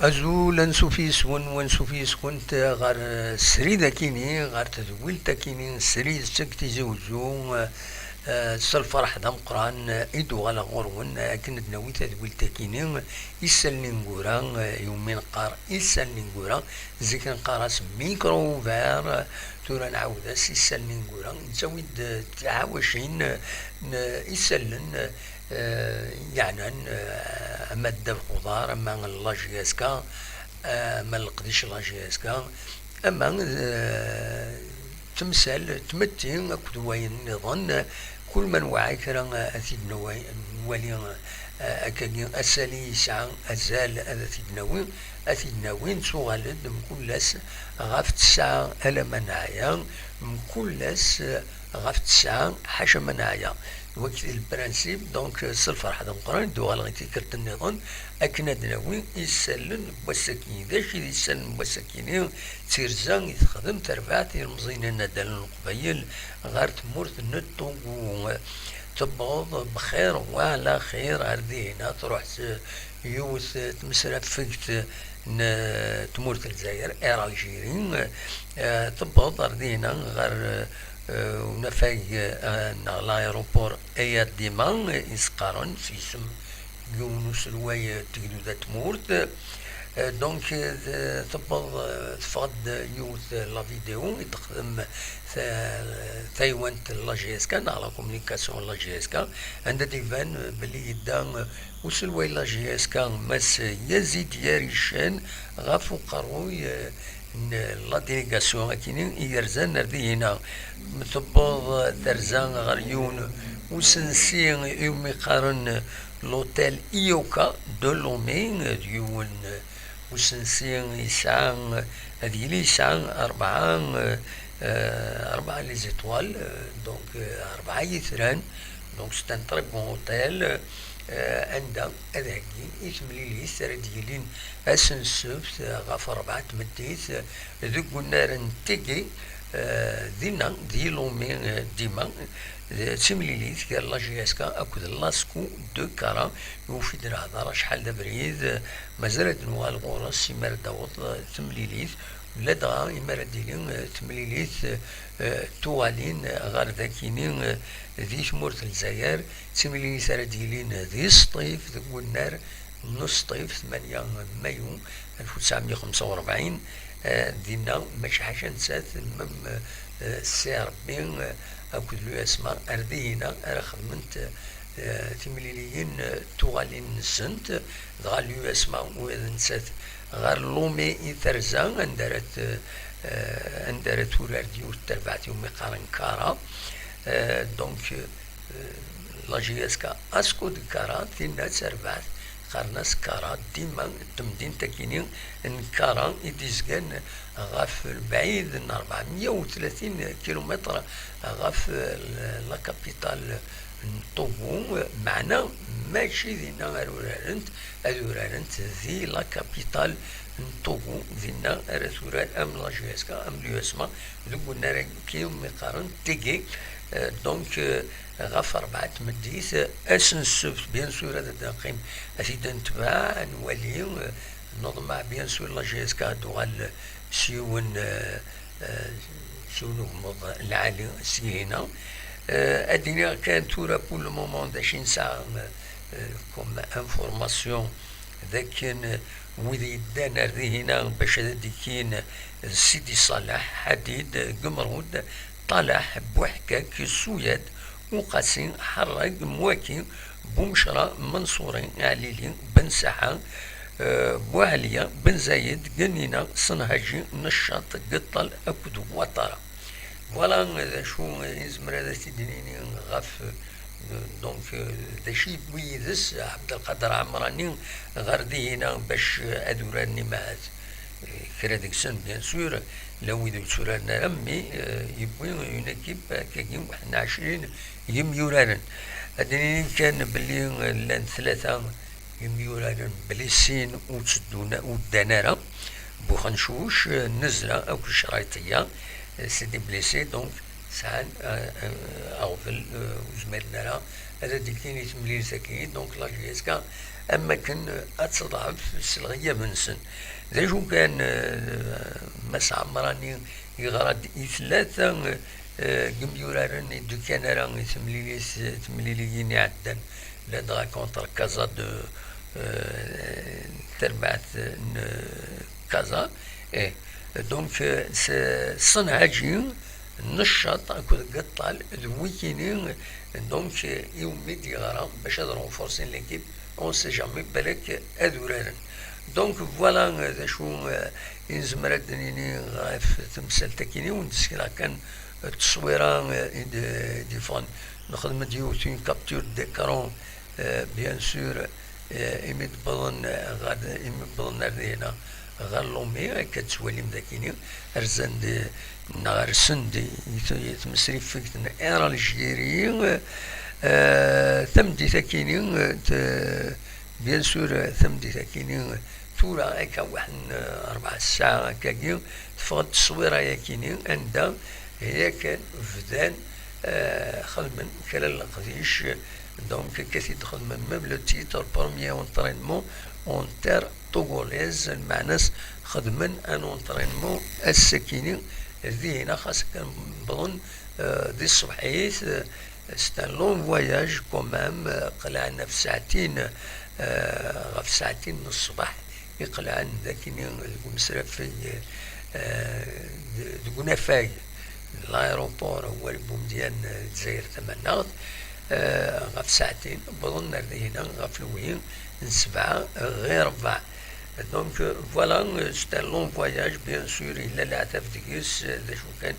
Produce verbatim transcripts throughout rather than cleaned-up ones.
Azul, ansuf yes-wen, ansuf yes-kent ɣer, eh, srid akini, ɣer tedwilt akini, srid seg Tizi Uzzu, eh, eh, s lferḥ d ameqqran, eh, i d-uɣaleɣ ɣur-wen, eh, akken ad d-nawi tadwilt akini, isallen ineggura, eh, iwumi neqqar isallen ineggura, zik neqqar-as micro ouvert, eh, tura nɛawed-as isallen ineggura, nettawi-d, eh, tiɛawacin, eh, n isallen, eh, eh, yeɛnan, eh, ama ddabex uḍar, ama la J S K, eh, ama leqdic la J S K, ama, eh, temsal, tmetti akked wayen nniḍen, kul ma nwɛa kra, eh, ad t-id-nawi, nwali, eh, akkagi asali yesɛa azal ad t-id-nawi, ad t-id-nawi, nettuɣal-d mkul ass ɣef tesɛa alamma neɛya, mkul ass, eh, ɣef tesɛa, ḥaca ma neɛya. Wagi d lprinsip, donc, s lferḥ d ameqqran, d-uɣaleɣ i tikkelt nniḍen, akken ad d-nawi isallen n wass-agi. D acu i d isallen n wass-agi-nni? D tirza i texdem terbaɛt n yilmeẓyen inaddalen n Leqbayel ɣer tmurt n Togo. Tewweḍ bxir wa ɛla xir ar dihina, truḥ s yiwet tmesrafegt n tmurt n Lezzayer, Air Algérie, eh, tewweḍ ar dihina ɣer, eh, unafag, eh, neɣ l'aéroport Eyad Dima, eh, i s-qqaren s yisem n yiwen uselway, eh, n tegduda n tmurt. Eh, donc, eh, tewweḍ, eh, teffeɣ-d yiwet, eh, la vidéo i d-texdem ta-, taywant n la J S K neɣ la communication n la J S K, anda d-iban, eh, belli yedda, eh, uselway n la J S K, Mass Yazid Yaricen, ɣef uqerruy, eh, n la délégation akini i yerzan ar dihina. Tewweḍ terza ɣer yiwen usensi iwumi qqaren l'hôtel Ioka de Lomé, d yiwen usensi yesɛa, ad yili yesɛa rebɛa, eh, rebɛa les étoiles, eh, donc, eh, rebɛa yitran, donc c'est un très bon hôtel, eh, anda ad heggi i temlilit ara d-yilin ass n ssebt, eh, ɣef rebɛa n tmeddit, eh, deg unnar n Tigi, eh, dinna, di Lumi, eh, Dima, eh, d timlilit gar la J S K akked l'ASCO de Kara, ur fi d-nehder acḥal d abrid, eh, mazal ad nuɣal ɣur-s imi ara d-taweḍ, eh, temlilit, ladɣa imi ara d-tili, eh, temlilit, eh, eh, tuɣalin, eh, ɣer dakini, eh, di tmurt n Lezzayer, d timlilit ara d-yilin di Sṭif deg unnar n Usṭif, tmanya mayu alef u tesɛemya u xemsa u rebɛin, eh, dinna mačči ḥaca nettat, même, eh, Ssi Ṛebbi, eh, akked l'USMA ar dihina ara xedment, eh, timliliyin, eh, tuɣalin-nsent, dɣa l'USMA ula d nettat ɣer Lumi i terza, anda ara t-, eh, anda ara turar d yiwet terbaɛt iwumi qqaren Kara. Eh, donc, eh, la J S K ASCO de Kara, tinna d tarbaɛt, qqaren-as Kara, dima d temdint akini n Kara i d-izgan ɣef lbɛid n rebɛemya u tlatin kilumitr ɣef, eh, la capitale n Togo, meɛna mačči dinna ara urarent, ad urarent di la capitale n Togo, dinna ara turar am la J S K, am l'USMA, deg unnar-agi umi qqaren Tigi, eh, donc, eh, ɣef rebɛa n tmeddit, eh, ass n ssebt, bien sûr, ad d-neqqim, ad t-id-netbeɛ, ad nwali, eh, neḍmeɛ, bien sûr, la J S K ad d-tuɣal s yiwen, eh, eh, s yiwen ugmuḍ lɛali seg-hina. Eh, ad d-iniɣ kan tura, pour le moment, d acu i nesɛa, eh, comme information, d akken, eh, wid yeddan ar dihina bac ad d-ikkin d Sidi Ṣaleḥ, Ḥadid, Gemrud, Ṭalaḥ, Buḥkak, Suyad, Uqasi, Ḥerrag, Mwaki, Bumecra, Menṣuri, Ɛlili, Ben Saḥa, eh, Buɛliya, Ben Zayed, Ganina, Senhaji, Neccaṭ, Geṭṭal akked Watara. Voilà, eh, d acu i nezmer ad t-id-nini ɣef, eh, donc, eh, d acu i yewwi yid-s Ɛebdelqader Ɛemrani ɣer dihina bac, eh, ad uraren imahat. Eh, kra deg-sen, bien sûr, llan wid ur tturaren ara, mais, eh, yewwi une équipe akkagi, waḥed n ɛecrin yimyuraren. Ad d-nini kan belli, eh, llan tlata imyuraren belli sin ur tteddun, ur ddan ara. Buxencuc, eh, Nezra akked Ccrayṭiya, eh, c'est des blessés, donc sɛan, eh, eh, aɣbel, eh, ur zmiren ara ad d-kkin i temlilit-agi. Donc la J S K am wakken ad teḍɛef s lɣeyab-nsen. D acu kan, eh, Mass Ɛemrani yeɣra-d i tlata, eh, n yimyuraren i d-ukan ara i temlilit, temliliyin iɛeddan, ladɣa contre Casa de, eh, tarbaɛt n Casa. Eh, donc, eh, s-, ṣṣenɛaǧi n ccaṭ akked ugeṭṭal d wikini, donc, eh, iwumi d-yeɣra bac ad renforcer l'équipe, on sait jamais, balak ad uraren. Donc, voilà, eh, d acu, eh, i nezmer ad d-nini ɣef temsalt-akini, wen-d-sekreɣ kan, eh, tteswira, eh, i d-, d-iffɣen. Nexdem-d yiwet une capture d'écran, eh, bien sûr, eh, imi d-wwḍen, eh, ɣer, imi wwḍen ar dihina, ɣer Lumi, akka ttwalim dakini, rzan-d, neɣ rsen-d i t-, i tmesrifegt n Air Algérie, eh, tameddit-akini, eh, t-, bien sûr, eh, tameddit-akini, tura akka waḥed n, eh, rebɛa ssaɛa akkagi, teffeɣ-d tteswira-yakini, anda yakan bdan, eh, xedmen kra n leqdic, donc akka t-id-xedmen même le titre, premier entraînement en terre togolaise, lmeɛna-s xedmen un entraînement ass-akini, dihina xas akken wwḍen, eh, di tṣebḥit, eh, c'est un long voyage quand même, eh, qelɛen ɣef saɛtin, eh, ɣef saɛtin n ṣṣbeḥ, i qelɛen dakini deg umesrafeg, eh, d-, deg unafag, l'aéroport Waɛli Bumedyan, eh, Lezzayer Tamaneɣt, eh, ɣef saɛtin, wwḍen ar dihina ɣef lewhi n sebɛa ɣir rebɛa. Donc, euh, voilà, euh, c'est un long voyage, bien sûr, yella leɛtab deg-s, eh, d acu kan,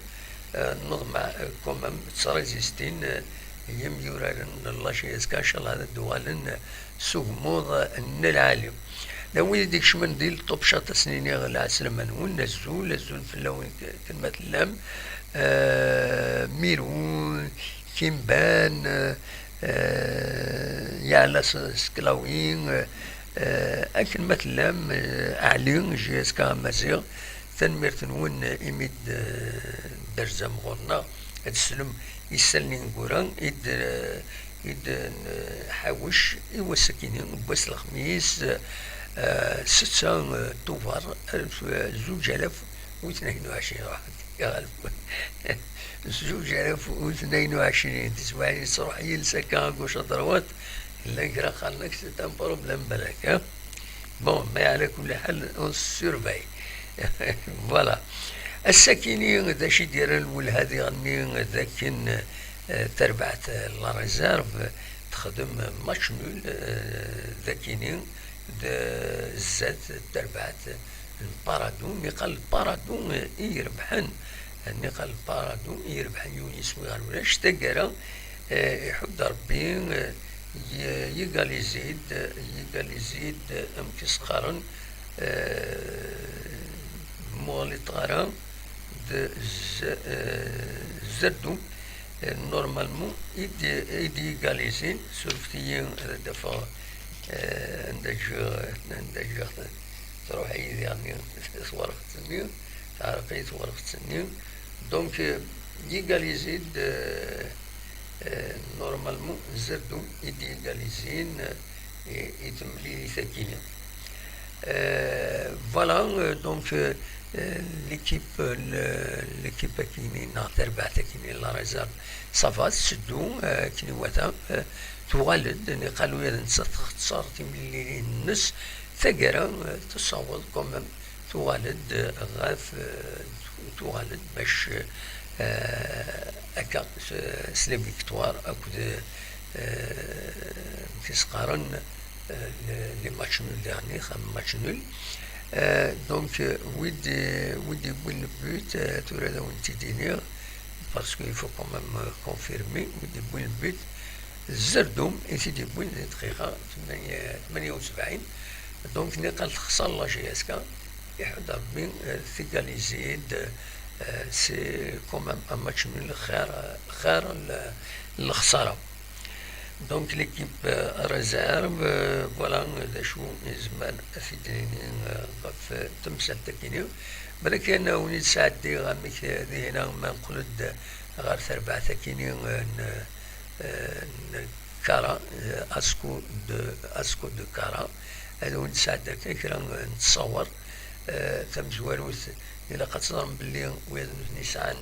eh, neḍmeɛ, eh, quand même, ttṛezistin, eh, yimyuraren n la J S K, ncallah ad d-uɣalen, eh, s ugmuḍ, eh, n lɛali. D wid i d-ikecmen di lṭupcat, ad sen-iniɣ lɛeslama-nwen, azul, azul fell-awen, k-, akken ma tellam, eh, Miru, Kimban, eh, eh, Yeɛla s-, Seklawi, eh, eh, akken ma tellam, eh, Ɛli, J S K Amaziɣ, tanemmirt-nwen imi d-, eh, d-terzam ɣur-neɣ, ad teslem i isallen ineggura i d-, eh, i d-nḥawec i wass-akini, n wass n lexmis, eh, setta, eh, Tubeṛ, alef, eh, zuǧ alaf u tnayen u ɛecrin, ṛuḥ. Zuǧ alaf u tnayen u ɛecrin, tiswiɛin yettruḥ yiles akka à gauche à droite, llan kra qqaren-ak c'est un problème balak, ha? Bon, mais ɛla kulli ḥal, on se surveille. Voilà. Ass-akini, d acu i d-yerran lwelha diɣenni d akken, eh, tarbaɛt, eh, la réserve texdem match nul, eh, d akini d zdat tarbaɛt n Paradou, niqal Paradou i irebḥen, niqal Paradou i irebḥen yiwen yiswi ɣer ulac. Taggara, eh, iḥudd Rebbi, eh, y-, yigalizi-d, yigalizi-d, amek i s-qqaren, eh, muɣli tɣara d z-, eh, Zerdum, eh, normalement, i d-, i d-yigalizin, surfet-iyi ad d-afeɣ, eh, anda ǧǧiɣ, anda ǧǧiɣ, truḥ-iyi diɣenni twerqet-nni, teɛreq-iyi twerqet-nni. Donc, euh, yigalizi-d, euh, euh, normalement, Zerdum i d-yigalizin, euh, i, i temlilit-agi-nni. Euh, voilà, euh, donc, euh, euh, l'équipe, euh, le-, l'équipe-agi-nni, neɣ tarbaɛt-agi-nni, la réserve, ça va, tetteddu, euh, akken iwata, euh, tuɣal-d, niqal ula d nettat textar timlilin-nnes, taggara, euh, tessaweḍ quand même tuɣal-d ɣef, eh, tuɣal-d bac, eh, akka s, s les victoires akked, eh, amek i s-qqaren, eh, les, les matchs nuls, diɣenni xam match nul. Eh, donc, eh, wi d-, wi d-yewwin le but, eh, tura ad awen-t-id-iniɣ, parce que il faut quand même, eh, confirmer, wi d-yewwin le but, Zerdum i t-id-yewwin di dqiqa tmanya, tmanya u sebɛin. Donc, niqal texṣer la J S K, iḥudd Rebbi, euh, tigalizi-d, euh, c'est quand même un match nul, xir, xir l-, lexsara. Donc, l'équipe, euh, réserve, euh, voilà, d acu i nezmer ad t-id-nini, euh, ɣef temsalt-agi-nni. Balak ad wen-id-sɛeddiɣ amek, euh, dihina ma neqqel-d ɣer terbaɛt-agi-nni, euh, n, euh, n, Kara, euh, Asco de, Asco de Kara. Ad wen-d-sɛeddaɣ kan kra n ttṣawer. Euh, tamezwarut, ilaq ad teẓrem belli wid nutni sɛan,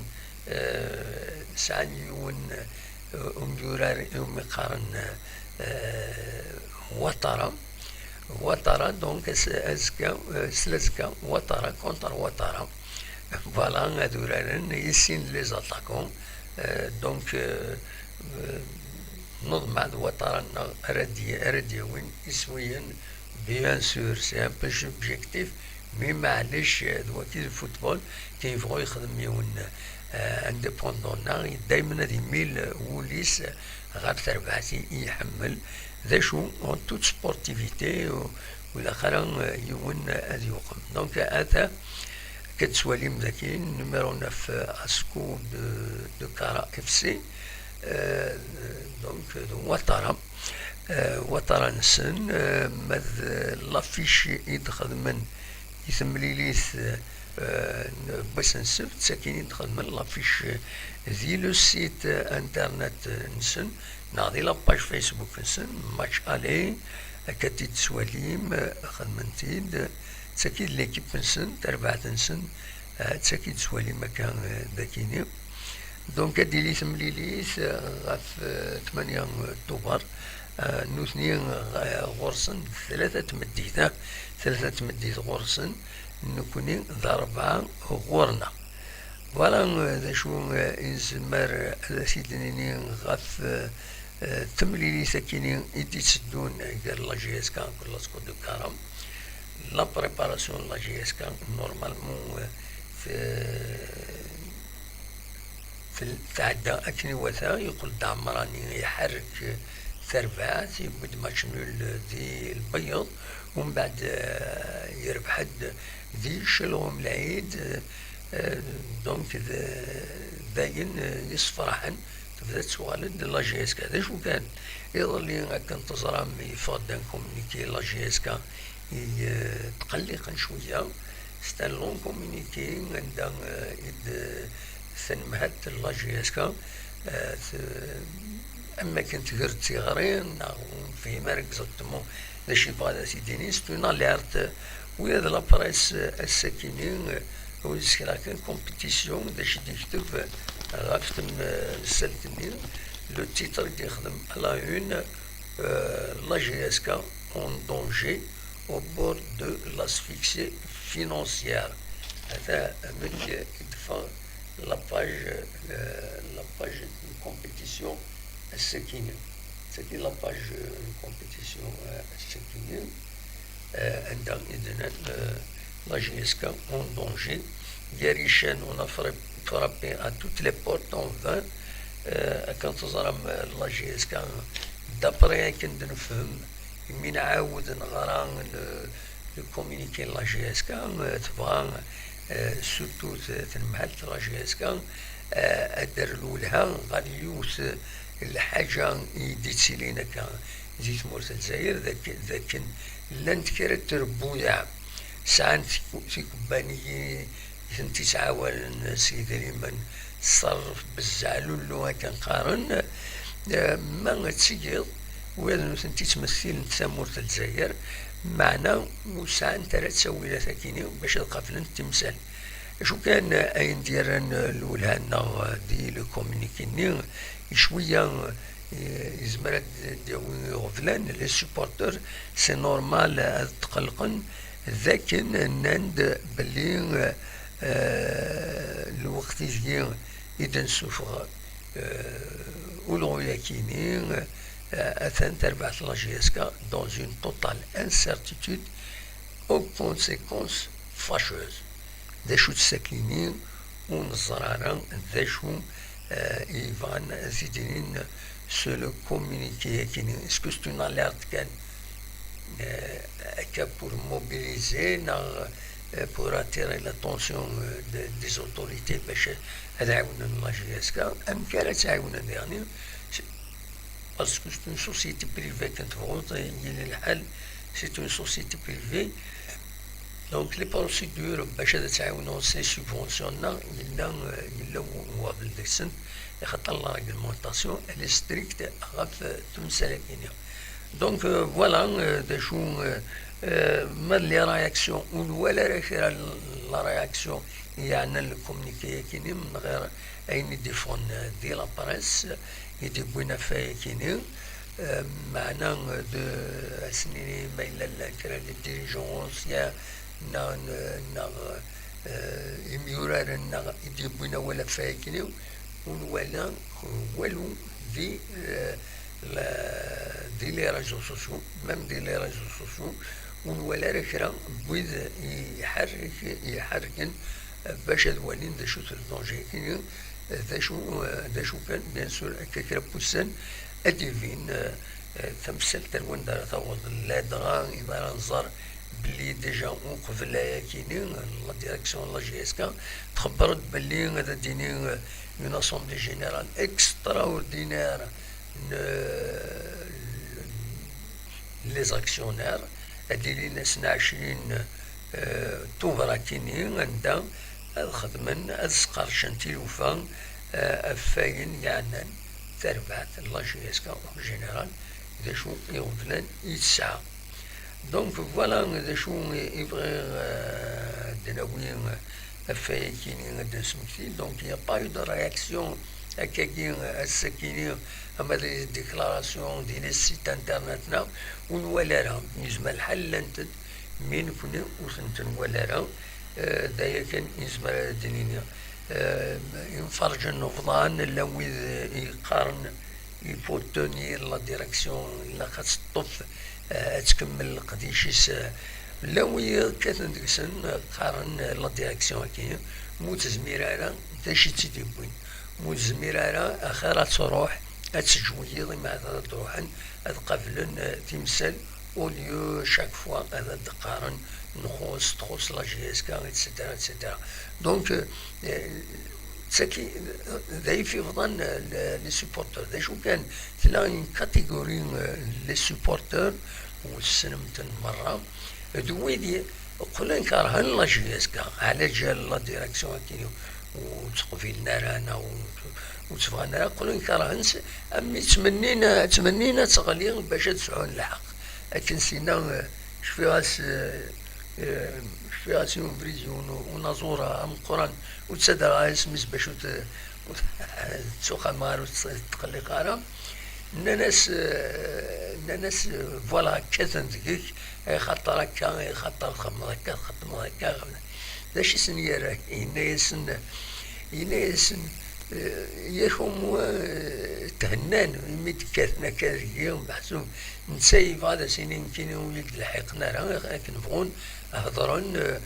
euh, sɛan yiwen, euh, umyurar iwumi qqaren, euh, Ouattara. Ouattara, donc, az-, azekka, euh, s lazekka, Ouattara contre Ouattara. Voilà, ad uraren i sin les attaquants. Euh, donc, euh, euh, neḍmeɛ d Ouattara-nneɣ ara d-, ara d-yawin iswiyen, bien sûr, c'est un peu subjectif, mais maɛlic, euh, d waki d football, kan yebɣu yexdem yiwen, euh, indépendant-nneɣ, daymen ad imil, euh, wul-is, euh, ɣer terbaɛt i, i iḥemmel. D acu, en toute sportivité, ur, ur ilaq ara, euh, yiwen ad yuqem. Donc, ata, akka tettwalim daki, numéro neuf, euh, Asco de, de Kara F C, euh, donc, d Ouattara. Euh, Ouattara-nsen, euh, ma d l'affiche i d-xedmen i temlilit, euh, n wass n ssebt, d takin i d-xedmen l'affiche di le site internet-nsen, neɣ di la page Facebook-nsen, Match Aller, akka t-id-tettwalim, euh, xedmen-t-id, d taki d l'équipe-nsen, tarbaɛt-nsen, euh, d taki d-tettwalim akka, euh, d akini. Donc, ad d-tili temlilit, euh, ɣef, euh, tmanya Tubeṛ. Euh, nutni, euh, ɣur-sen tlata tmeddit, ah, tlata tmeddit ɣur-sen, nekni d ṛebɛa ɣur-neɣ. Voilà, euh, d acu, euh, i nezmer, euh, ad as-id-nini ɣef, euh, euh, temlilit akini i d-itteddun gar la J S K akked l'Asco de Kara. La préparation n la J S K, normalement, euh, te-, tel-, tɛedda akken iwata, yeqqel-d Ɛemrani, iḥerrek tarbaɛt, yewwi-d match nul di Lbeyyeḍ, umbeɛd, eh, yerbeḥ-d di Celɣum Lɛid, eh, donc d, d ayen, eh, yessefraḥen, tebda tettuɣal-d la J S K. D acu kan, iḍelli, akken teẓram, yeffeɣ-d un communiqué la J S K, i, eh, tqelliqen cwiya. C'est un long communiqué anda, eh, i d-, eh, tanemhalt n la J S K, eh, t-, am akken tger-d tiɣri, neɣ ur nefhim ara exactement d acu yebɣa ad t-id-ini. C'est une alerte. Ula d la presse, eh, ass-akini, eh, ur yessekra kan compétition, d acu i d-yekteb, eh, ɣef temsalt-nni. Le titre i d-yexdem à la une, euh, la J S K en danger au bord de l'asphyxie financière. Ata amek i d-teffeɣ la page, euh, la page n compétition ass-akini. Tagi la page n compétition, euh, ass-akini, euh, anda i d-nnan, euh, la J S K en danger. Garichène, on a fra-, frappé à toutes les portes en vain. Euh, akken teẓram, euh, la J S K, d'après akken d-nefhem, imi nɛawed neɣra le, le communiqué n la J S K, euh, tebɣa, euh, surtout t-, tenmehalt la J S K, euh, ad d-terr lwelha ɣer yiwet, euh, lḥaǧa i d-ittilin akka di tmurt n Lezzayer, d ak-, d akken llant kra n trebbuyaɛ sɛant tiku-, tikubbaniyin i tent-ittɛawanen s yidrimen, ṣṣerref, bezzalullu, akken qqaren, eh, ma ad tgiḍ, wid nutenti ttmettilent tamurt n Lezzayer, meɛna ur sɛant ara ttawilat akkin-i bac ad qablent timsal. Acu kan, ayen d-yerran lwelha-nneɣ di le communiqué-nni, cwiya, eh, yezmer ad d-yawi iɣeblan, les supporters, c'est normal ad tqelqen, d akken nnan-d belli, eh, lweqt ideg i d-nessufeɣ, eh, ulɣu-yakini, eh, atan tarbaɛt n la J S K dans une totale incertitude, aux conséquences fâcheuses. D acu-tt sakini? Ur neẓri ara d acu, eh, i yebɣan ad t-id-inin s le communiqué-yakini. Est-ce que c'est une alerte kan, eh, akka pour mobiliser, neɣ, eh, pour attirer l'attention, eh, de, des autorités bac ad ɛiwnen la J S K? Amek ara tt-ɛiwnen daɣen? Parce que c'est une société privée, akken tebɣuḍ yili lḥal, c'est une société privée. Donc, les procédures bac ad tt-ɛiwnen ces subventions-nneɣ, yella, yella uɣbel deg-sent, axaṭer la réglementation, elle est stricte ɣef temsal-agi-nni. Donc, euh, voilà, euh, d acu, euh, euh, ma d les réactions, ur nwala ara kra la réaction yeɛnan le communiqué-agi-nni, ɣer ayen i d-iffɣen, euh, di la presse, i d-iwwin afay-agi-nni. Euh, meɛna, euh, de, ad s-nini ma yella llan kra les dirigeants anciens, neɣ, neɣ, euh, imyuraren, neɣ i d-yewwin awal ɣef wayagi-nni, ur nwala walu di, euh, la, di les réseaux sociaux, même di les réseaux sociaux, ur nwala ara kra n wid iḥerrek, iḥerrken, euh, bac ad walin d acu-t le danger-agi-nni, d acu, d acu kan, bien sûr, akka kra n wussan ad d-ibin, eh, eh, tamsalt ar wanda ara taweḍ, ladɣa imi ara nẓer belli déjà uqbel ayakini, la direction n la J S K txebber-d belli ad d-tini, eh, une assemblée générale extraordinaire n, eh, les actionnaires, ad d-ilin ass n ɛecrin, eh, Tubeṛ akini, anda ad xedmen, ad sqercen tilufa, eh, ɣef wayen yeɛnan tarbaɛt n la J S K en général, d acu iɣeblan i tesɛa. Donc, voilà d acu i bɣiɣ, eh, ad d-nawi, eh, ɣef wayakini ad d-nesmekti. Donc, il n'y a pas eu de réaction akkagi, ass-akini, ama di déclaration, di les sites internet-nneɣ, ur nwala ara. Yezmer lḥal llant-d, mi nekni ur tent-nwala ara. Eh, d aya kan i nezmer ad d-nini. Eh, imferrǧen n ubḍan, llan wid, eh, yeqqaren il faut tenir la direction, ilaq ad teṭṭef, eh, ad tkemmel leqdic-is, eh, llan wid kkaten deg-sen, eh, qqaren, eh, la direction-agi, ma ur tezmir ara, d acu i tt-id-yewwin? Ma ur tezmir ara, axir ad truḥ, ad teǧǧ wiyiḍ, imi ad d-ruḥen, ad qablen, eh, timsal, au lieu chaque fois ad d-qqaren nxuṣ, txuṣ la J S K, et cetera, et cetera. Donc, euh, euh, tagi, euh, d ayf ibḍan, euh, le- les supporters. D acu kan, tella une catégorie, euh, les supporters, u tessnem-ten merra, d wid i- qqlen kerhen la J S K, ɛla ǧal la direction-agi ur tt-qbilen ara, neɣ ur ur tt-bɣan ara, qqlen kerhen-tt, am mi ttmennin, ttmennin ad teɣli bac ad sɛun lḥeqq. Akken s-yenna, eh, cfiɣ-as, eh, eh, cfiɣ-as i ubrid yiwen u- unaẓur ameqqran, ur ttadreɣ ara isem-is bac ur t- ur t- ttuxameɣ ara, ur t-, tqelliq ara. Nnan-as, eh, nnan-as, eh, voilà, kkaten deg-k, axaṭer akka, axaṭer txedmeḍ akka, txedmeḍ akka. D acu i sen-yerra? Yenna-yasen, yenna-yasen, eh, yak umu, eh, thennan imi d-kkaten akka deg-i, meḥsub netta yebɣa ad as-yini nekkini ur yi-d-lḥiqen ara, akken bɣun hedren, eh,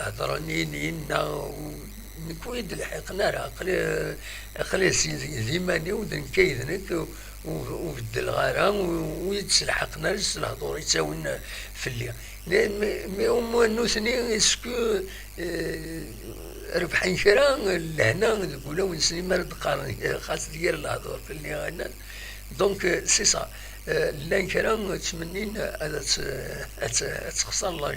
hedren, inin, neɣ u- nekk ur yi-d-lḥiqen ara, aql-, aql-i s- d iman-iw, d nekk ay d nekk, ur, ur beddleɣ ara, ur, ur yi-d-slḥaqen ara s lehdur i ttawin fell-i. Mais, mais, mais au moins nutni, est-ce que, euh, rebḥen kra lehna deg ulawen-nsen imi ara d-qqaren, xas d yir lehdur fell-i, anan. Donc, euh, c'est ça. Euh, llan kra ttmennin ad tt-, ad tt-, ad texṣer la,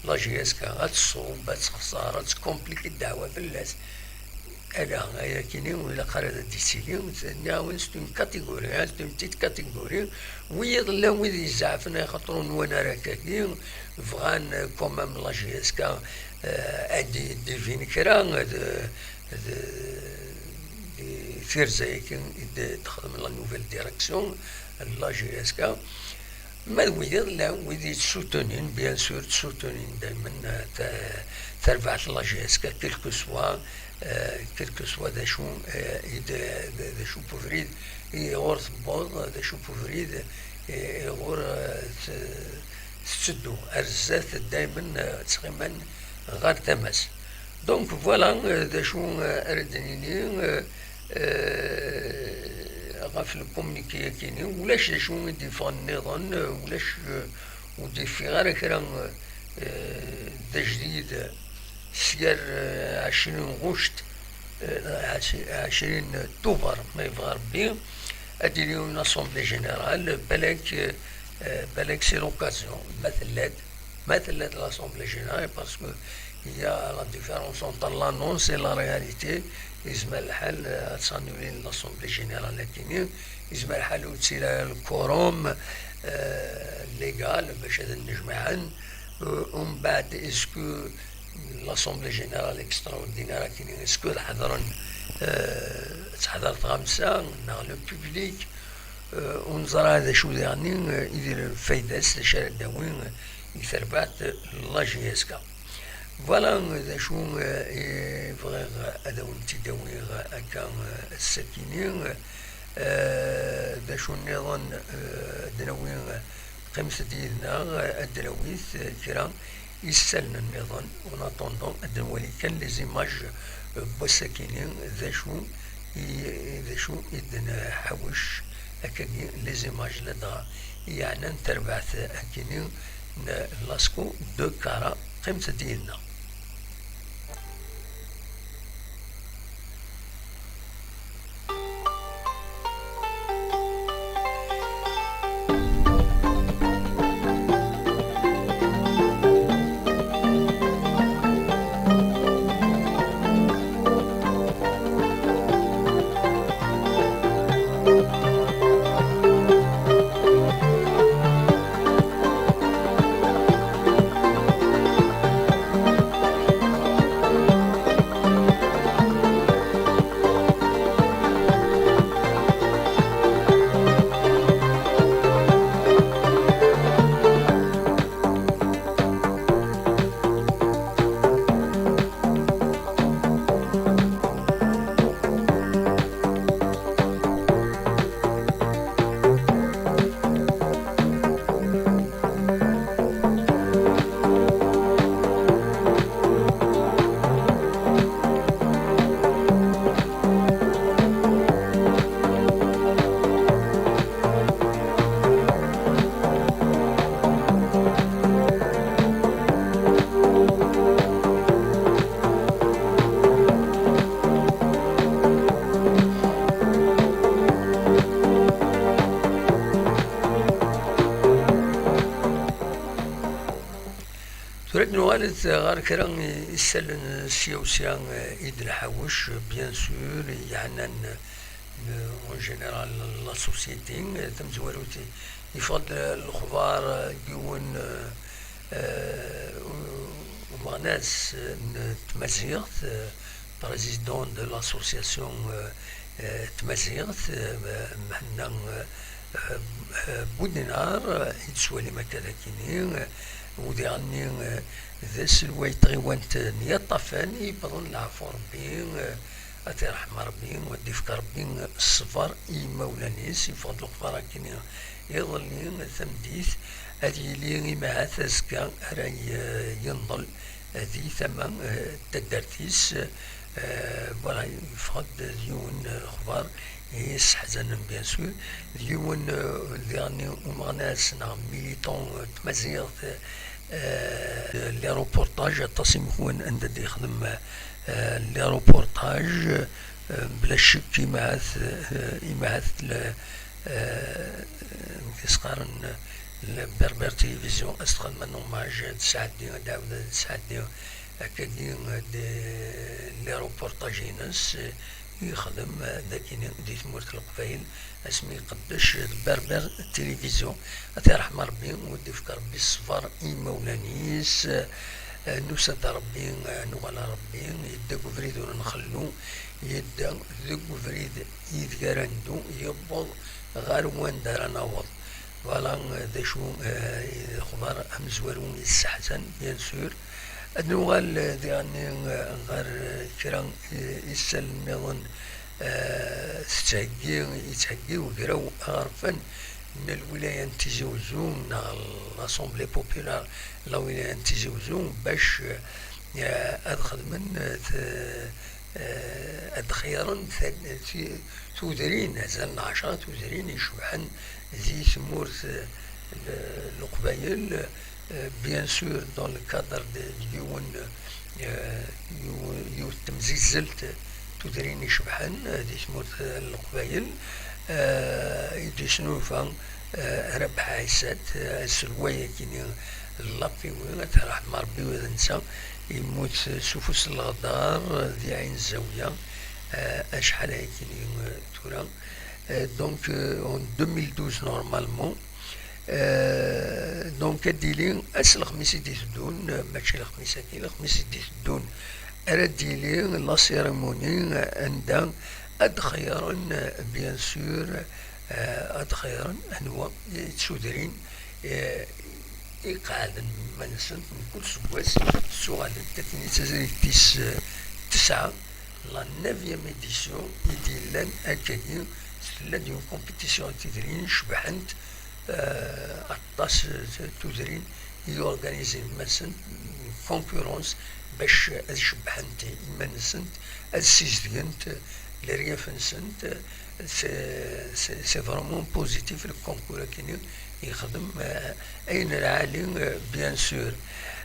la J S K, ad tṣub, ad texṣer, ad tkompliki ddeɛwa fell-as. Ala, ayakini ur ilaq ara ad d-ittili. Nniɣ-awen, c'est une catégorie, hein, c'est une petite catégorie. Wiyiḍ llan wid izeɛfen, axaṭer ur nwan ara akkagi, bɣan, euh, quand même la J S K, euh, ad d-, d-ibin kra, d, d, di tirza-agi i d-, texdem la nouvelle direction n la J S K. Ma d wiyiḍ llan wid yettsutunin, bien sûr, ttsutunin daymen, euh, ta-, tarbaɛt n la J S K, quel que soit, euh, quel que soit d acu, euh, i d-, d, d acu n ubrid i ɣur tewweḍ, d acu n ubrid i, i ɣur, euh, t-, tetteddu. Ar zdat daymen, euh, ttɣiman ɣer tama-s. Donc, voilà, euh, d acu, euh, ara d-nini, euh, euh, ɣef le communiqué-agi-nni. Ulac d acu i d-iffɣen nniḍen, euh, ulac, euh, ur d-yeffiɣ ara kra, euh, d ajdid, euh, s gar, euh, ɛecrin ɣuct, euh, ɛecrin Tubeṛ, ma yebɣa Rebbi, ad d-tili une assemblée générale, balak, euh, balak c'est l'occasion, ma tella-d, Pas tella de l'Assemblée Générale, parce que il y a la différence entre l'annonce et la réalité. Yezmer lḥal, euh, ad s'annuler l'Assemblée Générale akini, yezmer lḥal ur ttili le quorum, euh, légal bac ad nnejmaɛen. Euh, umbeɛd, est-ce que l'Assemblée Générale Extraordinaire akini, est-ce que ad ḥedṛen, euh, ad teḥḍer tɣamsa neɣ le public? Euh, ur neẓra d acu diɣen, euh, i d lfayda-s, d acu ara d-tawi, euh, i terbaɛt, euh, n la J S K. Voilà, euh, d acu, euh, i bɣiɣ ad awen-tt-id-awiɣ akka, euh, ass-akini. Euh, d acu nniḍen, euh, ad d-nawi, euh, qqimet-d yid-neɣ, euh, ad d-nawi, euh, kra isallen nniḍen. En attendant, ad nwali kan les images, euh, n wass-akini, d acu i, d acu i d-nḥawec akkagi, les images ladɣa i yeɛnan tarbaɛt akkini n l'ASCO de Kara. Qqimet-d yid-neɣ. Tura ad nuɣal ɣer kra n yisallen sya u sya, eh, i d-nḥawec, bien sûr, yeɛnan, eh, en général la société, eh, tamezwarut, yeffeɣ-d lexbar, eh, n yiwen, eh, eh, umeɣnas, eh, n tmaziɣt, eh, président de l'association, euh, euh, Tmaziɣt, euh, Mhenna, euh, euh, Boudinar, euh, i d-swalim akka d akini, euh, u diɣenni, euh, d aselway n tɣiwant n Yaṭṭafen i yewwḍen leɛfu Rebbi, euh, ad t-iṛḥem Rebbi, u ad d-ifk Rebbi ṣṣber i yimawlan-is. Yeffeɣ-d lexbar akini iḍelli tameddit, ad yili imahat azekka ara y-, yenḍel di tama, eh, n taddart-is, eh, voilà, yeffeɣ-d d yiwen, eh, lexbar yesseḥzanen, bien sûr, d yiwen, eh, diɣen umeɣnas neɣ militant, eh, n tmaziɣt, eh, les reportages, aṭas imekwan anda d-yexdem, eh, les reportages, eh, bla ccek imahat, eh, imahat tella, eh, amek i s-qqaren, la Berbère Télévision, ad s-txedm un hommage, ad d-tesɛeddi, ad d-tɛawed ad d-tesɛeddi akkagi, d, les reportages-ines, eh, i yexdem, eh, d akini di tmurt n Leqbayel, asmi iqeddec d Berbère Télévision. Ad t-iṛḥem Rebbi, u ad d-ifk Rebbi ṣṣber i yimawlan-is. Eh, nusa-d Rebbi, eh, nuɣal ar Rebbi, yedda deg ubrid ur nxellu, yedda deg ubrid ideg ara neddu, yewweḍ ɣer wanda ara naweḍ. Voilà, eh, d acu, eh, i d lexbar amezwaru yesseḥzan, bien sûr. Ad nuɣal, eh, diɣenni, eh, ɣer, eh, kra, eh, isal nniḍen, eh, tettheggi, yettheggi ugraw aɣerfan n lwilaya n Tizi Uzzu, neɣ l'Assemblée Populaire n la wilaya n Tizi Uzzu, bac, eh, ad xedmen, eh, t-, eh, ad xeyren ta-, ti-, tudrin, azal n ɛecṛa tudrin icebḥen di tmurt, eh, n Leqbayel, eh, bien sûr, dans le cadre de, de yiwen, eh, yiwen, yiwet temzizzelt tudrin icebḥen, eh, di tmurt, eh, n Leqbayel, eh, i d-yesnulfa, eh, Rabeḥ Ɛisat, eh, aselway akini Lapiwi, ad t-rḥem Ṛebbi, wa d netta yemmut s ufus n leɣdar di Ɛin Zawiya, eh, acḥal ayagi, eh, tura. Eh, donc, eh, en deux mille douze, normalement. Eh, donc, ad d-yili ass n lexmis i d-iteddun, eh, mačči lexmis-agi, lexmis i d-iteddun, ara d-yili la cérémonie, eh, anda ad xeyyren, eh, bien sûr, eh, ad xeyyren anwa i d tudrin, eh, iqeɛden iman-nsent mkul seggas, ttuɣalent akken i d tazrigt tis, eh, tesɛa, la neuvième édition i d-yellan akkagi, tella-d une compétition n tudrin cebḥent, eh, aṭas n tudrin i yorganizen iman-nsent, concurrence, bac ad cebbḥent iman-nsent, ad ssizdgent leryaf-nsent. C'est, c'est, c'est vraiment positif, le concours-agi yexdem, euh, ayen lɛali, euh, bien sûr.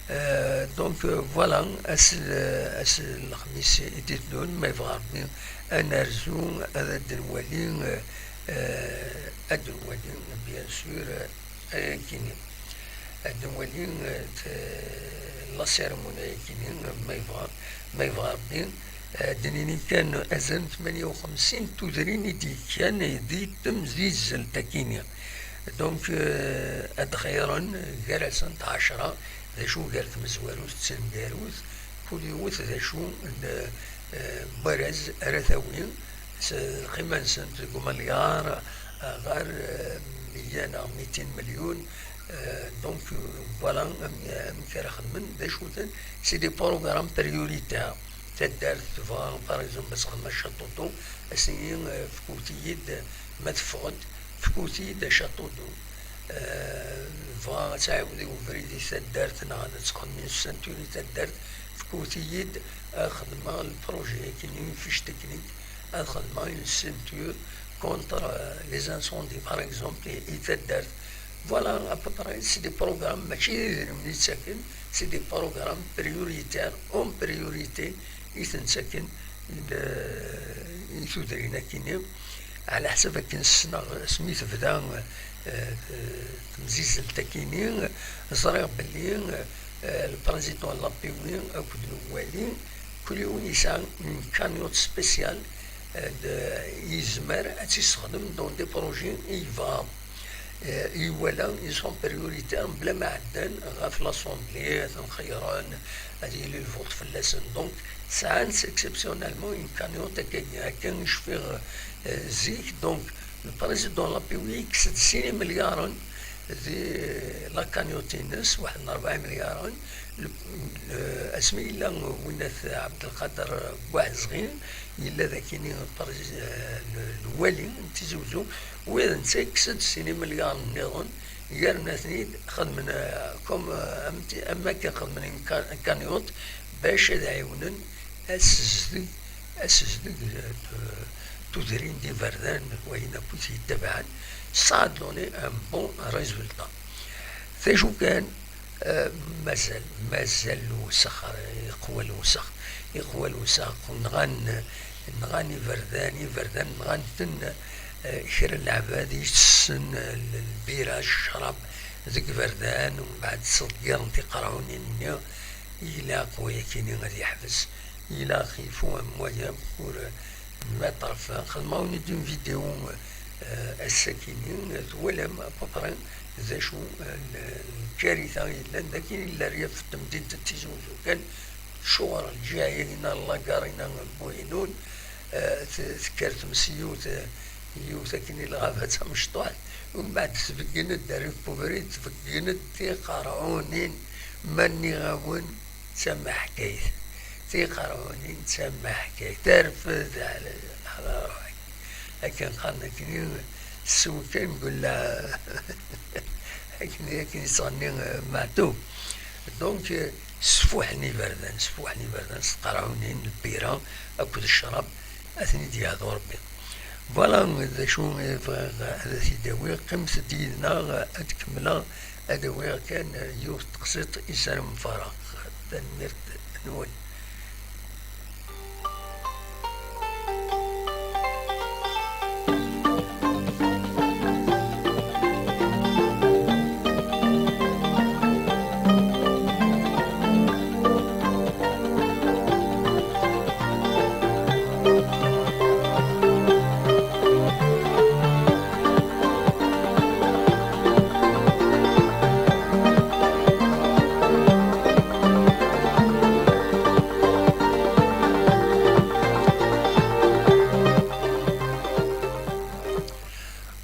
Euh, donc, euh, voilà, ass, euh, ass n lexmis i d-iteddun, ma yebɣa Ṛebbi, ad nerzu, ad d-nwali, euh, euh, ad d-nwali, bien sûr, euh, ayagi-nni. Ad nwali, eh, t-, la cérémonie-agi-nni, ma yebɣa, ma yebɣa Ṛebbi. Eh, ad d-nini kan, azal n tmanya u xemsin n tudrin i d-yekkan di temzizzelt-agi-nni. Donc, eh, ad xeyyren gar-asent ɛecra, d acu gar tmezwarut d taneggarut, kul yiwet d acu n, eh, warraz ara tawi, s lqima-nsent deg umelyaṛ, eh, ɣer, eh, meyya neɣ mitin melyun. Eh, donc, eh, voilà am-, amek ara xedmen, d acu-ten, c'est des programmes prioritaires. Taddart tebɣa, par exemple, ad txedm château d'eau, ad s-nini, eh, fkut-iyi-d, ma teffeɣ-d, fkut-iyi-d château d'eau. Eh, bɣa ad tɛiwed i ubrid i taddart neɣ ad txedm une ceinture i taddart, fkut-iyi-d, ad xedmeɣ le projet-agi, une fiche technique, ad xedmeɣ une ceinture contre, euh, les incendies, par exemple, i, i taddart. Voilà, à peu près, c'est des programmes, mačči d idrimen i ttaken, c'est des programmes prioritaires, en priorité, i ten-ttaken, eh, i tudrin-agi-nni. Ɛla ḥsab akken ssneɣ, asmi tebda, eh, temzizzelt-agi-nni, ẓriɣ belli, eh, le président Lapiwi akked lwali, kul yiwen yesɛa une cagnotte spéciale, eh, d-, yezmer ad tt-yessexdem dans des projets i yebɣa. Eh, iwala, ils sont prioritaires, mebla ma ɛeddan ɣef l'Assemblée, ad ten-xeyyren, ad yili lvot fell-asen. Donc, sɛan exceptionnellement une cagnotte, akka, akka i cfiɣ, eh, zik. Donc, le président Lapiwi yekkes-d sin imelyaren di la cagnotte-ines, waḥed n rebɛa imelyaren. Le, le, asmi yella winna-t Ɛebdelqader Buɛezɣi, yella d akini le, le, lwali n Tizi Uzzu, u d netta yekkes-d sin imelyaren nniḍen, yerna-ten-id xedmen, eh, comme, eh, am ti-, am akken xedmen une ca-, une cagnotte bac ad ɛiwnen asezdeg, asezdeg, eh, tudrin d iberdan, wayen akk i t-yettabaɛen. Ça a donné un bon résultat. D acu kan, eh, mazal, mazal lewsex, eh, iqwa lewsex, iqwa lewsex, nɣan, nɣan iberdan, iberdan nɣan-ten, eh, kra n leɛbad yettessen, eh, l-, lbira, ccrab deg iberdan, umbeɛd ttṣeggiren tiqerɛunin-nni. Ilaq wayakini ad yeḥbes, ilaq, il faut un moyen pour, euh, mettre fin. Xedmeɣ-awen-id une vidéo, euh, ass-akini, twalam à peu près d acu, euh, l-, lkarita yellan dagi, yella ryaf n temdint n Tizi Uzzu kan, ccɣel, lǧiha-yagi-nni, la gare-inna n Buhinun, eh, t-, tekker tmes yiwet, eh, yiwet akken i lɣaba d tamecṭuḥt, umbeɛd tbeggen-d, rrif n ubrid, tbeggen-d tiqerɛunin, ma nniɣ-awen d tamaḥkayt, tiqerɛunin d tamaḥkayt, terfed ɛla, ɛla ruḥek. Akken qqaren akkenni, sew kan, gella, akken, akken yettɣenni, eh, Meɛtub. Donc, eh, sfuḥen iberdan, sfuḥen iberdan s tqerɛunin, lbira akked ccrab, ad ten-id-yehdu Rebbi. Voilà d acu i bɣiɣ ad t-id-awiɣ. Qqimet-d yid-neɣ, ad kemmleɣ, ad awiɣ kan yiwet teqsiṭ i Salim Mfaraq. Tanemmirt-nwen.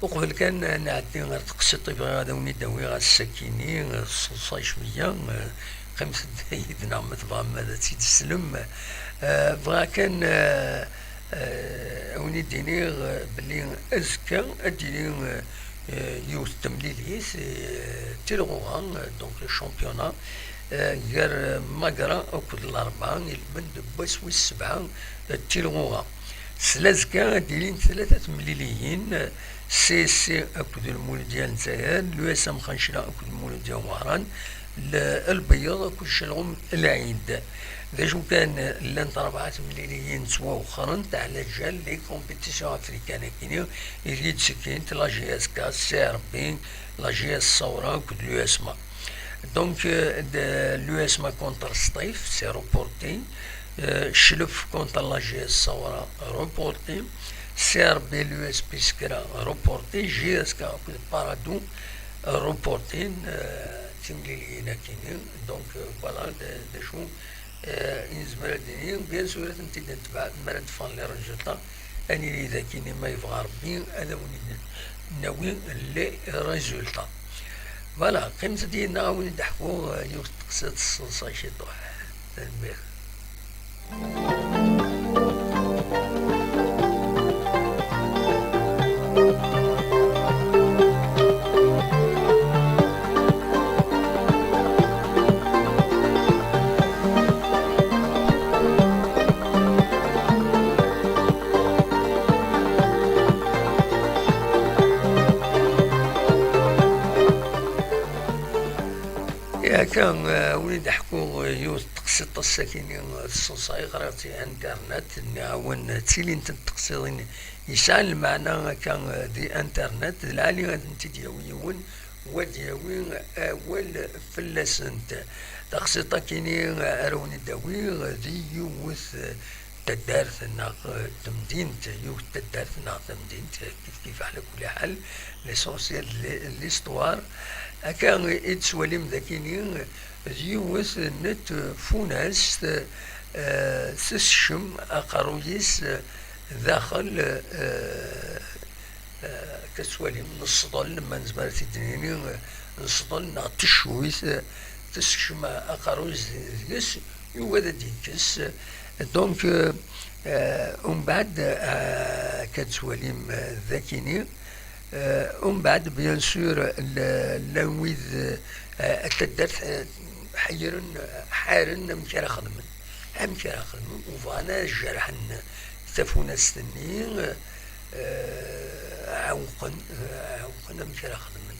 Uqbel kan ad nɛeddi ɣer teqsiṭ i bɣiɣ ad awen-id-awiɣ ass-akini, eh, ṣṣeḍṣa cwiya, eh, qqimet-d yid-neɣ ma tebɣam ad tt-id-teslem. Eh, bɣiɣ kan, eh, eh, ad wen-id-iniɣ, eh, belli azekka ad d-tili, eh, eh, yiwet n temlilit, eh, tilɣuɣa, eh, donc le championnat, eh, gar, eh, Magra akked Larebɛa, ilmend n wass wis sebɛa, eh, tilɣuɣa. S lazekka ad d-ilint tlata temliliyin, eh, C S C akked Lmuludya n Lezzayer, l'U S M Xancla akked Lmuludya n Wehran, l-, Lbeyyeḍ akked Celɣum Lɛid. D acu kan, eh, llant rebɛa temliliyin ttwawexxrent ɛla jal les compétitions africaines-akini i d-yettsekkint la J S K, C R B, la J S Sawra akked l'U S M A. Donc, euh, de, l'U S M A contre Sṭif, c'est reporté. Euh, Chlef contre la J S Sawra, reporté. C R B, l'U S P Skra, reporté. J S K akked Paradou, reporté. Euh, timliliyin-akini. Donc, euh, voilà, d, d acu, euh, i nezmer ad d-nini. Bien sûr, ad tent-id-netbeɛ mi ara d-ffɣen les résultats. Ad nili d akini ma yebɣa Rebbi ad awen-id-nawi les résultats. Voilà, qqimet-d yid-neɣ ad wen-id-ḥkuɣ, eh, yiwet n teqsiṭ ṣṣeḍṣa ciṭuḥ. Tanemmirt. Akka, eh, win i d-ḥkuɣ, eh, yiwet n teqsiṭ ass-akini, eh, tṣeḍṣa i ɣriɣ-tt i internet, nniɣ-awen, eh, ttilint n teqsiḍin yesɛan lmeɛna akka, eh, di internet, d lɛali ad tent-id-yawi yiwen, u ad d-yawi awal fell-asent. Taqsiṭ-akini, eh, ara wen-id-awiɣ, eh, d yiwet, eh, taddart neɣ, eh, temdint, yiwet taddart neɣ tamdint, eh, kif kif, ɛla kulli ḥal, l'essentiel de l'histoire. Akka i d-tettwalim dakini, d yiwet n tfunast, eh, tessekcem aqerruy-is, eh, daxel, eh, eh, akka tettwalim, n ṣṣḍel, ma nezmer ad t-id-nini, eh, n ṣṣḍel neɣ teccuyt, eh, tessekcem aqerruy-is deg-s, yugad ad d-yekkes. Donc, eh, eh, umbeɛd, eh, akka tettwalim, eh, dakini, eh, umbeɛd, bien sûr, l-, llan wid, eh, taddart, eh, ḥeyren, ḥaren amek ara xedmen. Amek ara xedmen, u bɣan ad jerḥen tafunast-nni, eh, ɛewqen, eh, ɛewqen amek ara xedmen.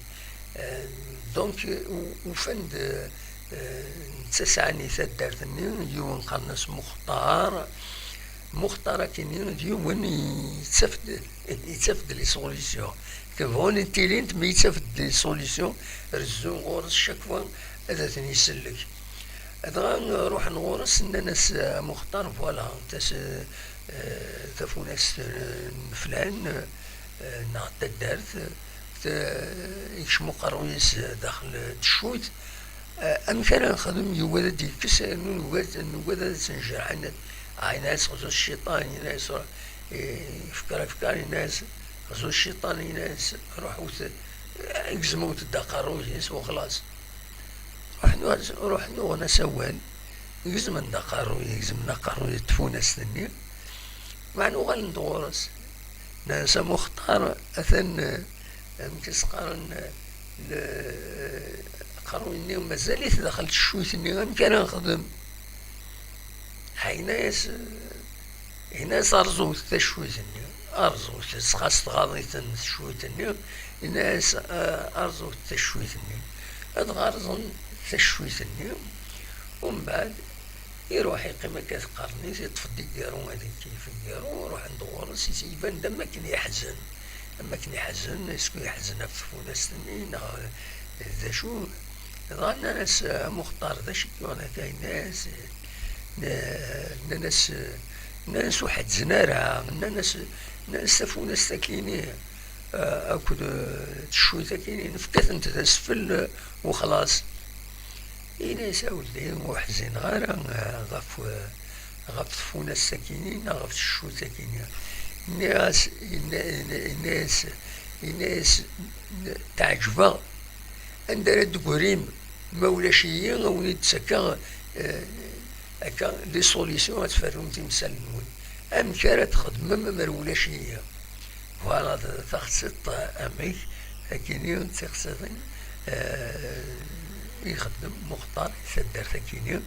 Eh, donc, u-, ufan-d, eh, netta sɛan i taddart-nni, yiwen qqaren-as Muxtar. Muxtar akini d yiwen yettaf-d, yettaf-d les solutions. Tebɣun tilint, mi yettaf-d les solutions, rezzun ɣur-s chaque fois ad ten-isellek. Dɣa ruḥen ɣur-s, nnan-as, "A Muxtar, voilà, tas-, eh, tafunast, eh, n flan, eh, neɣ taddart, eh, te-, yekcem uqerruy-is daxel teccuyt. Eh, amek ara nexdem? Yugad ad d-yekkes, eh, nugad, nugad ad tt-njerḥ." Yenna-as, "Xzu cciṭan," yenna-as, eh, "Fkar, fkar," yenna-as, "Xzu cciṭan," yenna-as, "Ruḥ wet, eh, gzem wet-d aqerruy-is, u xlaṣ." Ruḥen, ruḥen uɣen-as awal, gezmen-d aqerruy, gezmen aqerruy n tfunast-nni, meɛna uɣalen-d ɣur-s. Nnan-as, "A Muxtar, atan, eh, amek i s-qqaren, eh, le-, aqerruy-nni mazal-it daxel teccuyt-nni, amek ara nexdem?" Yenna-as, eh, Yenna-as, "Rẓut taccuyt-nni, rẓut-tt, xas tɣaḍ-iten teccuyt-nni." Yenna-as, "Ah, rẓut taccuyt-nni." Ad ɣerẓen taccuyt-nni, umbeɛd iruḥ iqqim akka teqqaren-is, iṭṭef-d igaru, ad ikeyyef igaru, ruḥen-d ɣur-s, is-, iban-d am akken yeḥzen, am akken yeḥzen, est-ce que yeḥzen ɣef tfunast-nni, neɣ d acu? Dɣa nnan-as, "A Muxtar, d acu i k-yuɣen akka?" Yenna-as, n-, nnan-as, nnan-as, "Ur ḥezzin ara," nnan-as, nnan-as, "Tafunast-akini, eh, akked, eh, teccuyt-akini, nefka-tent d asfel, eh, u xlaṣ." Yenna-as, "A weldi, ur ḥzineɣ ara, eh, ɣef, eh, ɣef tfunast-akini neɣ ɣef teccuyt-akini." Nniɣ-as, yenna-, yenna-, yenna-as, Yenna-yas: "Tɛeǧbeɣ, anda ara d-tegrim? Ma ulac-iyi, a wen-id-ttakkeɣ, eh, akka, des solutions, ad tferrum timsal-nwen. Amek ara txedmem amer ulac-iyi?" Voilà, ta-, taxsiṭ, eh, amek, akini d tixsiṭin, eh, ixeddem Muxtar i taddart akini.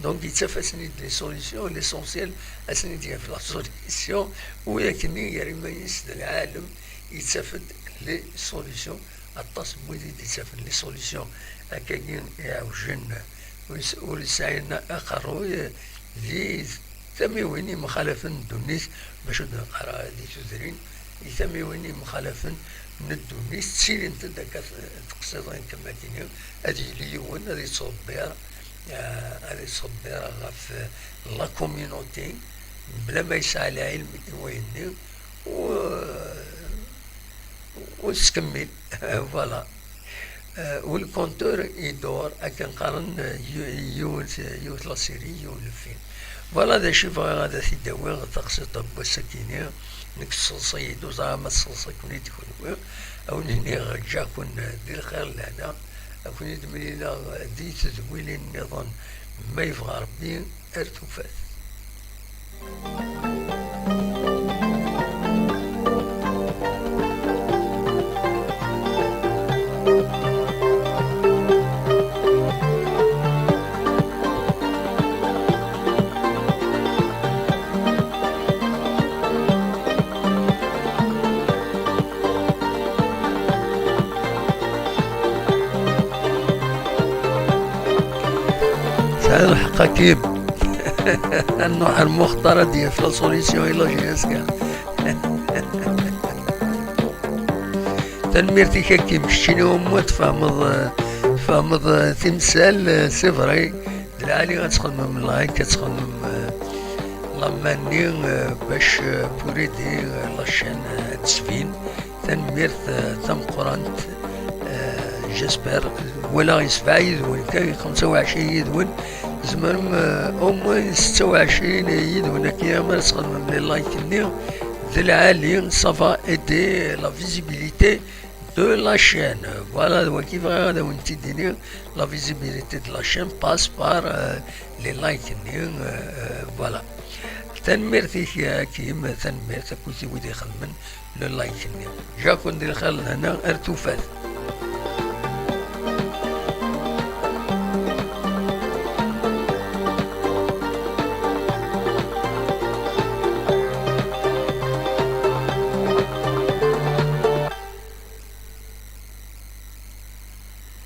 Donc, yettaf-asen-id les solutions, l'essentiel, asen-id-yaf la solution, u akini gar iman-is d lɛalem, yettaf-d les solutions. Aṭas n wid i d-yettafen les solutions akkagi iɛewjen, ur s-, ur sɛin aqerruy, di tamiwin yemxalafen n ddunit, bac ur d-neqqar ara di tudrin, di tamiwin yemxalafen n ddunit, ttilint-d akka t-, teqsiḍin kan akini, ad yili yiwen ad yettḍebbir, eh, ad yettḍebbir ɣef la communauté, mebla ma yesɛa lɛilm i wayenni, u, u tettkemmil. Voilà. Eh, u le compteur idur, akken qqaren, eh, yu-, yiwet, yiwet la série, yiwen le film. Voilà d acu i bɣiɣ ad t-id-awiɣ, taqsiṭ n wass-akini. Nekk tesseḍsa-yi-d, ur ẓriɣ ma tesseḍsa-ken-id kenwi. A wen-iniɣ ǧǧiɣ-ken, eh, di lxir lehna. A ken-id-mlileɣ, eh, di tedwilin nniḍen, ma yebɣa Rebbi, ar tufat. Tesɛiḍ lḥeqq a Kim. Ad nruḥ ar Muxtar ad d-yaf la solution i la J S K. Tanemmirt-ik a Kim, keččini au moins tfehmeḍ, eh, tfehmeḍ, eh, timsal, eh, c'est vrai. D lɛali ad txedmem like, ad txedmem, eh, la manni, eh, bac, eh, pour aider, eh, la chaîne, eh, ad d-tesbin. Tanemmirt, eh, tameqqrant. Eh, j'espère. Walaɣ yesbeɛ yid-wen kan, xemsa u ɛecrin yid-wen. Tzemrem, eh, au moins setta u ɛecrin yid-wen akka, ma txedmem les like-nni d lɛali, ça va aider la visibilité de la chaîne. Voilà, d wagi bɣiɣ ad awen-t-id-iniɣ. La visibilité de la chaîne passe par, euh, les likes-nni, euh, euh, voilà. Tanemmirt-ik a Kim, tanemmirt akkit i wid ixedmen le like-nni. Ǧǧiɣ-ken di lxir lehna ar tufat.